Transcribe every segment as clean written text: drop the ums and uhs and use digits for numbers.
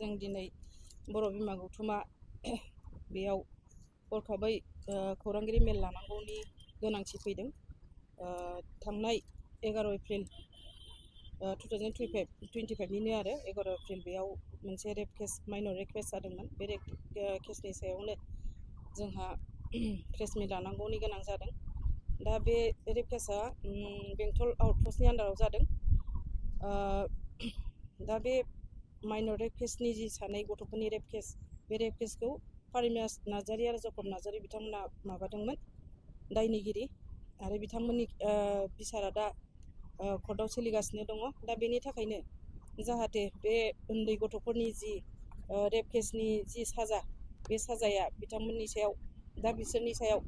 जों दिनै बर' बिमा गौथुमा बेयाव हरखाबै खौरांगिरि मेल लानांगौनि गोनांथि फैदों। थांनाय 11 एप्रिल 2025 आरो 11 एप्रिल बेयाव मोनसे rape case minor rape case जादोंमोन। बे रेप केसनि सायावनो जोंहा प्रेस मिट लानांगौनि गोनां जादों। दा बे रेप केसा बेंटल आउटपस्टनि आन्दाराव जादों। दा बे माइनर रेप केसनि जि सानै गथ'फोरनि रेप केस, बे रेप केसखौ पारिमियास नार्जारि आरो जकब नार्जारि बिथांमोना माबादोंमोन, दायनिगिरि, आरो बिथांमोननि बिसारा दा कर्टआव सोलिगासिनो दङ। दा बेनि थाखायनो जाहाथे बे उन्दै गथ'फोरनि जि रेप केसनि जि साजा, बे साजाया बिथांमोननि सायाव, दा बिसोरनि सायाव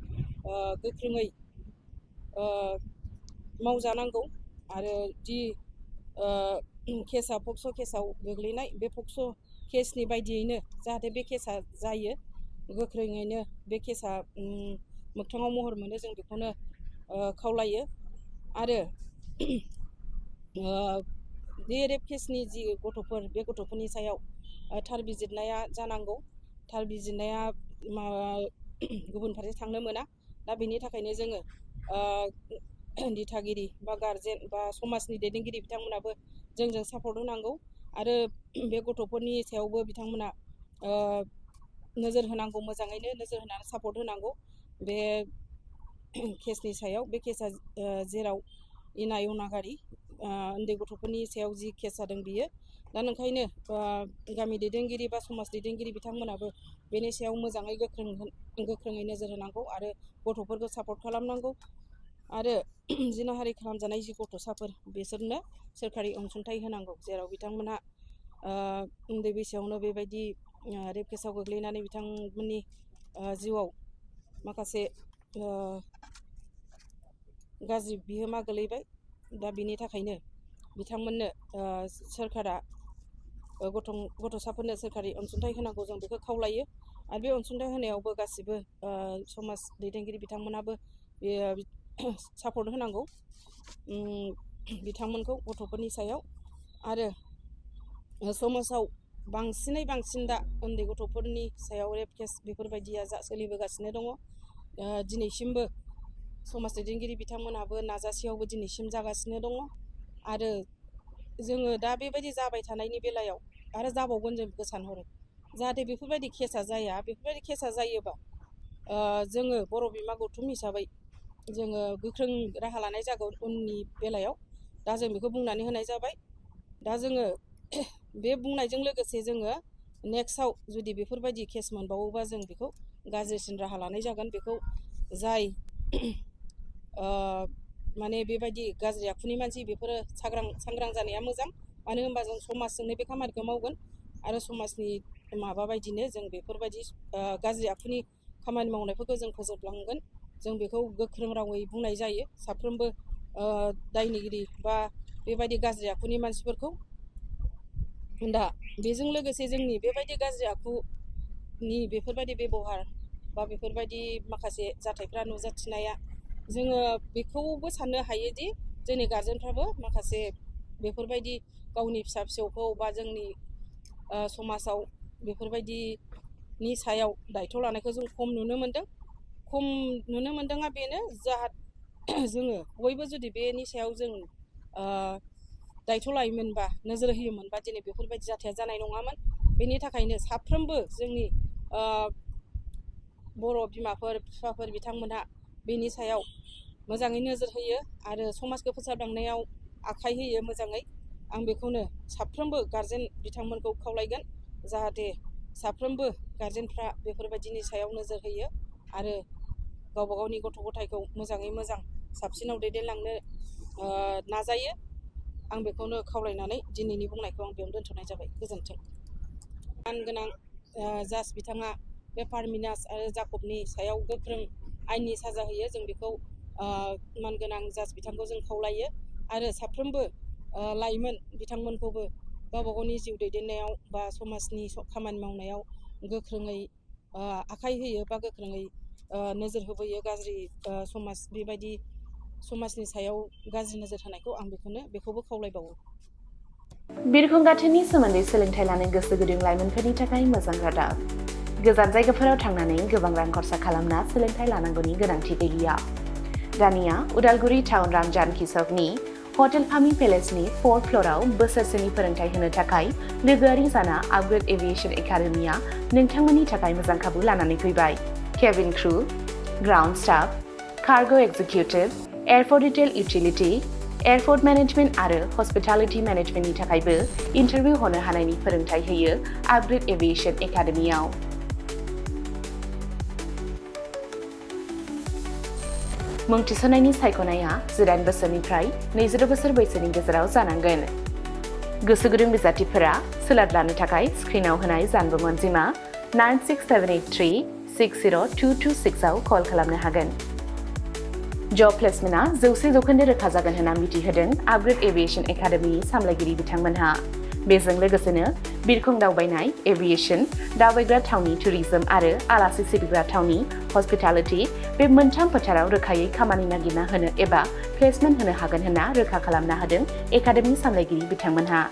गोख्रोङै मावजानांगौ। आरो जि केसा पक्स' केसाव गोग्लैनाय, बे पक्स' केसनि बायदियैनो जाहाथे बे केसा जायो, गोख्रोङैनो बे केसा मोगथाङाव महर मोनो, जों बेखौनो खावलायो। आरो बे रेप केसनि जि गथ'फोर, बे गथ'फोरनि सायाव थार बिजिरनाया जानांगौ। थार बिजिरनाया गुबुन फारसे थांनो मोना। दा बेनि थाखायनो जोङो दिथागिरि बा गारजेन बा समाजनि दैदेनगिरि बिथांमोनाबो जोंजों सापर्ट होनांगौ। आरो बे गथ'फोरनि सायावबो बिथांमोना नोजोर होनांगौ, मोजाङैनो नोजोर होनानै सापर्ट होनांगौ बे केसनि सायाव। बे केसा जेराव इनाय अनागारि उन्दै गथ'फोरनि सायाव जि केस जादों बियो। दा ओंखायनो गामि दैदेनगिरि बा समाज दैदेनगिरि बिथांमोनाबो बेनि सायाव मोजाङै गोख्रोङै नोजोर होनांगौ आरो गथ'फोरखौ सापर्ट खालामनांगौ। आरो जिनाहारि खालामजानाय जि गथ'साफोर, बिसोरनो सोरखारि अनसुंथाइ होनांगौ, जेराव बिथांमोनहा उन्दै बैसोआवनो बेबायदि रेप केसाव गोग्लैनानै बिथांमोननि जिउआव माखासे गाज्रि बिहोमा गोलैबाय। दा बिनि थाखायनो बिथांमोननो सोरखारा गथ'साफोरनो सोरखारि अनसुंथाइ होनांगौ, जों बेखौ खावलायो। आरो बे अनसुंथाइ होनायावबो गासिबो समाज दैदेनगिरि बिथांमोनाबो सापर्ट होनांगौ बिथांमोनखौ गथ'फोरनि सायाव। आरो समाजाव बांसिनै बांसिन दा उन्दै गथ'फोरनि सायाव रेप केस बेफोरबायदिया सोलिबोगासिनो दङ। दिनैसिमबो समाज दैदेनगिरि बिथांमोनाबो नाजासेयावबो दिनैसिम जागासिनो दङ। आरो जोङो दा बेबायदि जाबाय थानायनि बेलायाव आरो जाबावगोन जों बेखौ सानहरो। जाहाथे बेफोरबायदि केसा जाया। बेफोरबायदि केसा जायोबा जोङो बर' बिमा गौथुम हिसाबै जोङो गोख्रों राहा लानाय जागोन उननि बेलायाव। दा जों बेखौ बुंनानै होनाय जाबाय। दा जोङो बे बुंनायजों लोगोसे जोङो नेक्स्टआव जुदि बेफोरबायदि केस मोनबावोबा जों बेखौ गाज्रिसिन राहा लानाय जागोन। बेखौ जाय माने बेबायदि गाज्रि आखुनि मानसि, बेफोरो सांग्रां जानाया मोजां। मानो होनबा जों समाजजोंनो बे खामानिखौ मावगोन आरो समाजनि माबा बायदिनो जों बेफोरबायदि गाज्रि आखुनि खामानि मावनायफोरखौ जों फोजोबलांगोन। जों बेखौ गोख्रों रावै बुंनाय जायो साफ्रोमबो दायनिगिरि बा बेबायदि गाज्रि आखुनि मानसिफोरखौ। दा बेजों लोगोसे जोंनि बेबायदि गाज्रि आखुनि बेफोरबायदि बेब'हार बा बेफोरबायदि माखासे जाथायफ्रा नुजाथिनाया, जोङो बेखौबो साननो हायोदि जोंनि गारजेनफ्राबो माखासे बेफोरबायदि गावनि फिसा फिसौखौ बा जोंनि समाजाव बेफोरबायदिनि सायाव दायथ' लानायखौ जों खम नुनो मोनदों। खम नुनो मोनदोंआ बेनो, जोङो बयबो जुदि बेनि सायाव जों दायथ' लायोमोनबा, नोजोर होयोमोनबा, दिनै बेफोरबायदि जाथाया जानाय नङामोन। बेनि थाखायनो साफ्रोमबो जोंनि बर' बिमाफोर, बिफाफोर बिथांमोनहा बेनि सायाव मोजाङै नोजोर होयो आरो समाजखौ फोसाबलांनायाव आखाइ होयो मोजाङै। आं बेखौनो साफ्रोमबो गारजेन बिथांमोनखौ खावलायगोन, जाहाथे साफ्रोमबो गारजेनफ्रा बेफोरबायदिनि सायाव नोजोर होयो आरो गावबा गावनि गथ' गथायखौ मोजाङै मोजां साबसिनाव दैदेनलांनो नाजायो। आं बेखौनो खावलायनानै दिनैनि बुंनायखौ आं बेयावनो दोनथ'नाय जाबाय। गोजोन्थों। मानगोनां जाज बिथाङा बे पारमिनास आरो जाकबनि सायाव गोख्रों आयेननि साजा होयो, जों बेखौ मानगोनां जाज बिथांखौ जों खावलायो। आरो साफ्रोमबो लाइमोन बिथांमोनखौबो गावबा गावनि जिउ दैदेननायाव बा समाजनि खामानि मावनायाव गोख्रोङै आखाइ होयो बा गोख्रोङै नोजोर होबोयो। गाज्रि समाज बेबायदि समाजनि सायाव गाज्रि नोजोर होनायखौ आं बेखौबो खावलायबावो। बिरखं गाथोननि सोमोन्दै सोलोंथाइ लानो गोसो गुदुं लाइमोनफोरनि थाखाय मोजां रादाब। गोजान जायगाफोराव थांनानै गोबां रां खरसा खालामना सोलोंथाइ लानांगौनि गोनांथि गैलिया। दानिया उदालगुरि टाउन रामजानकि सकनि हटेल फामि पेलेसनि 4th फ्ल'राव बोसोरसेनि फोरोंथाइ होनो थाखाय लोगोआरि जाना आपग्रेड एभिएशन एकाडेमिया नोंथांमोननि थाखाय मोजां खाबु लानानै फैबाय। Cabin crew, ground staff, cargo executive, airport retail utility, airport management आरो हस्पिटालिटी मेनेजमेन्टनि थाखायबो इन्टारभिउ होनो हानायनि फोरोंथाइ होयो आपग्रेड एभिएशन एकाडेमियाव। मुं थिसननायनि सायख'नाया 19 बोसोरनिफ्राय 20 बोसोर बैसोनि गेजेराव जानांगोन। गोसो गुदुं बिजाथिफोरा सोलाद लानो थाखाय स्क्रिनाव होनाय जानबुं अनजिमा 96783602226 आव कल खालामनो हागोन। जब प्लेसमेन्टआ 100% रोखा जागोन होनना मिथिहोदों आपग्रेड एभिएशन एकाडेमिनि सामलायगिरि बिथांमोनहा। बेजों लोगोसेनो बिरखं दावबायनाय, एभिएशन, दावबायग्रा थावनि टुरिजम आरो आलासि सिबिग्रा थावनि हस्पिटालिटी बे मोनथाम फोथाराव रोखायै खामानि नागिरना होनो एबा प्लेसमेन्ट होनो हागोन होनना रोखा खालामना होदों एकाडेमि सामलायगिरि बिथांमोनहा।